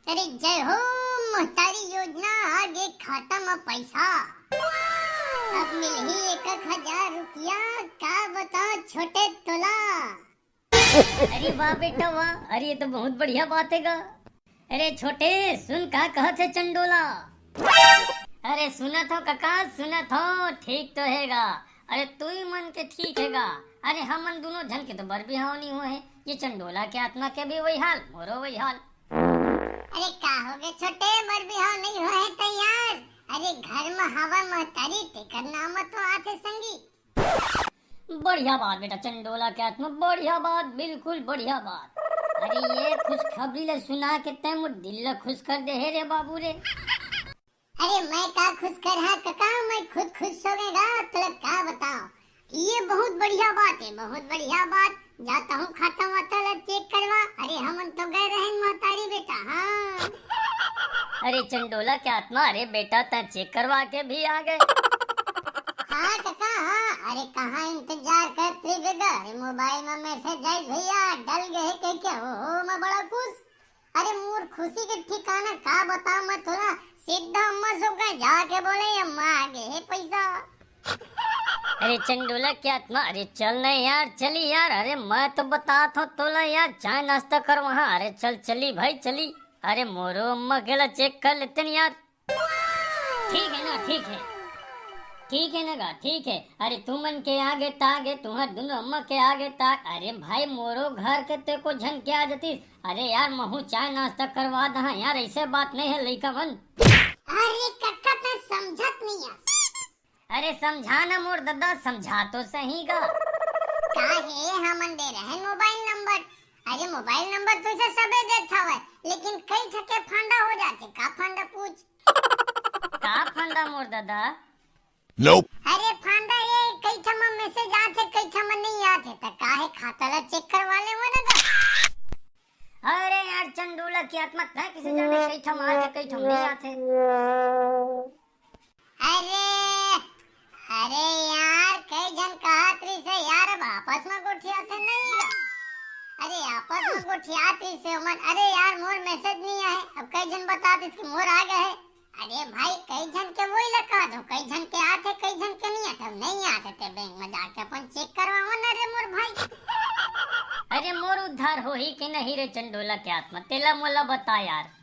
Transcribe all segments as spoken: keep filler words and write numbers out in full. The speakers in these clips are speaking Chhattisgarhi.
अरे जय हो महतारी योजना, आ गे खाता म पैसा। अब मिलही एक एक हजार रुपया, का बताओ छोटे तोला। अरे वाह बेटा वाह, अरे ये तो बहुत बढ़िया बात हे गा। अरे छोटे, सुन का कहत हे चंडोला। अरे सुनत हो कका, सुनत हो, ठीक तो हे गा। अरे तुई मन के ठीक हे गा। अरे हमन दोनों झन के तो बर बिहाव नहीं होए हे। ये चंडोला के आत्मा के भी वही हाल, मोरो वही हाल। अरे का हो गे छोटे, बर बिहाव नहीं होए हे त यार? अरे घर म हवा महतारी, तेकर नाम म तो आथे संगी। बढ़िया बात बेटा, चंडोला के आत्मा, बढ़िया बात, बिल्कुल बढ़िया बात। अरे ये खुशखबरी ला सुना के तैं मोर दिल ला खुश कर दे हे रे बाबू रे। अरे मैं का खुश करहा कका, मैं खुद खुश हो गे गा, तोला का बताओ। ये बहुत बढ़िया बात हे, बहुत बढ़िया बात। जा तहूँ खाता वाता ला चेक करवा। अरे हमन तो गए रहेन महतारी बेटा, हाँ। अरे चंडोला के आत्मा, अरे बेटा तैं चेक करवा के भी आ गे। हाँ कका हाँ, अरे कहाँ इंतजार करत रहिबे गा, अरे मोबाइल म मैसेज आइस भैया, डल गे हे कहिके, ओहो मैं बड़ा खुश। अरे मोर खुशी के ठिकाना का बताओ मैं तोला, सीधा अम्मा से कहे जाके बोले अम्मा आ गे हे पैसा। अरे चंडोला के आत्मा, अरे चल ना यार, चली यार, अरे मैं तो बतात हूँ तोला यार, चाय नाश्ता करवाहा, अरे चल चली भाई चली। अरे मोरो अम्मा के ला चेक कर लेतेन यार। ठीक हे ना, ठीक हे, ठीक हे ना गा, ठीक हे। अरे तुमन के आगे तागे, तुहर दोनों अम्मा के आगे ताग। अरे भाई मोरो घर के ते को झन के आ जातिस। अरे यार महूँ चाय नाश्ता करवा दहा यार, ऐसे बात नहीं हे लइका मन। अरे कका तैं समझत नहीं हस। अरे समझा ना मोर ददा, समझा तो सही गा। का हे, हमन दे रहेन मोबाइल नंबर। अरे मोबाइल नंबर तो इसे सबे देत हवय, लेकिन कई ठके फांडा हो जाथे। का फांडा पूछ? का फांडा मोर ददा? Nope। अरे फांडा ये कई ठमा मैसेज आथे, कई ठमा नहीं आथे, त काहे खाता ला चेक करवा ले वो ना गा। अरे यार चंडोला की आत्मा, तैं किसे जाने कई ठमा आथे, कई ठमा नहीं आथे। अरे, अरे यार, कई झन कहत रहिस हे यार, अब आपस म गोठियाथे नहीं गा। अरे आपस म गोठियात रहिस हे ओमन। अरे यार, मोर मैसेज नहीं आए, अब कई झन बतात रहिस कि मोर आ गए हे। अरे भाई, कई झन के वही ला कहत हूँ, कई झन के आथे, कई झन के नहीं आथे। अब नहीं आथे ते बैंक म जाके अपन चेक करवाओ ना रे मोर भाई। अरे मोर उद्धार होही कि नहीं रे चंडोला के आत्मा, तेला मोला बता यार।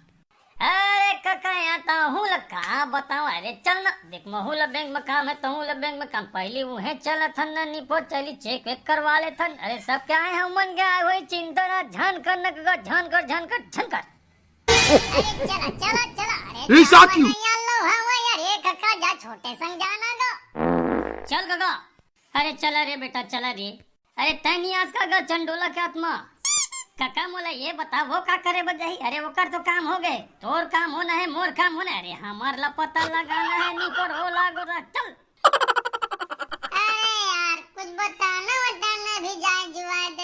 अरे कका, या तहूँ ला का बताओ, अरे चल ना, देख महूँ ला बैंक म काम हे, तहूँ ला बैंक म काम, पहिली उहें चलत हन ना, निपोर चली चेक वेक करवा लेथन। अरे सब के आए हे, उमन के आए होही, चिंता ना, झन कर ना कका, झन कर, झन कर, झन कर। अरे चला, चला, चला, अरे ये साथी। नहीं आलो हवय, अरे कका जा छोटे संग जाना गा। चल कका, अरे चला रे बेटा, चला रे। अरे तैं नहीं आस का गा चंडोला के आत्मा? कका मोला ये बता, वो का करे बर जाही? अरे ओकर तो काम हो गए, तोर काम होना हे, मोर काम होना हे। अरे हमर ला पता लगाना हे, निपोर हो लागो रहा, चल। अरे यार, कुछ बताना वताना भी जाए जुआए दे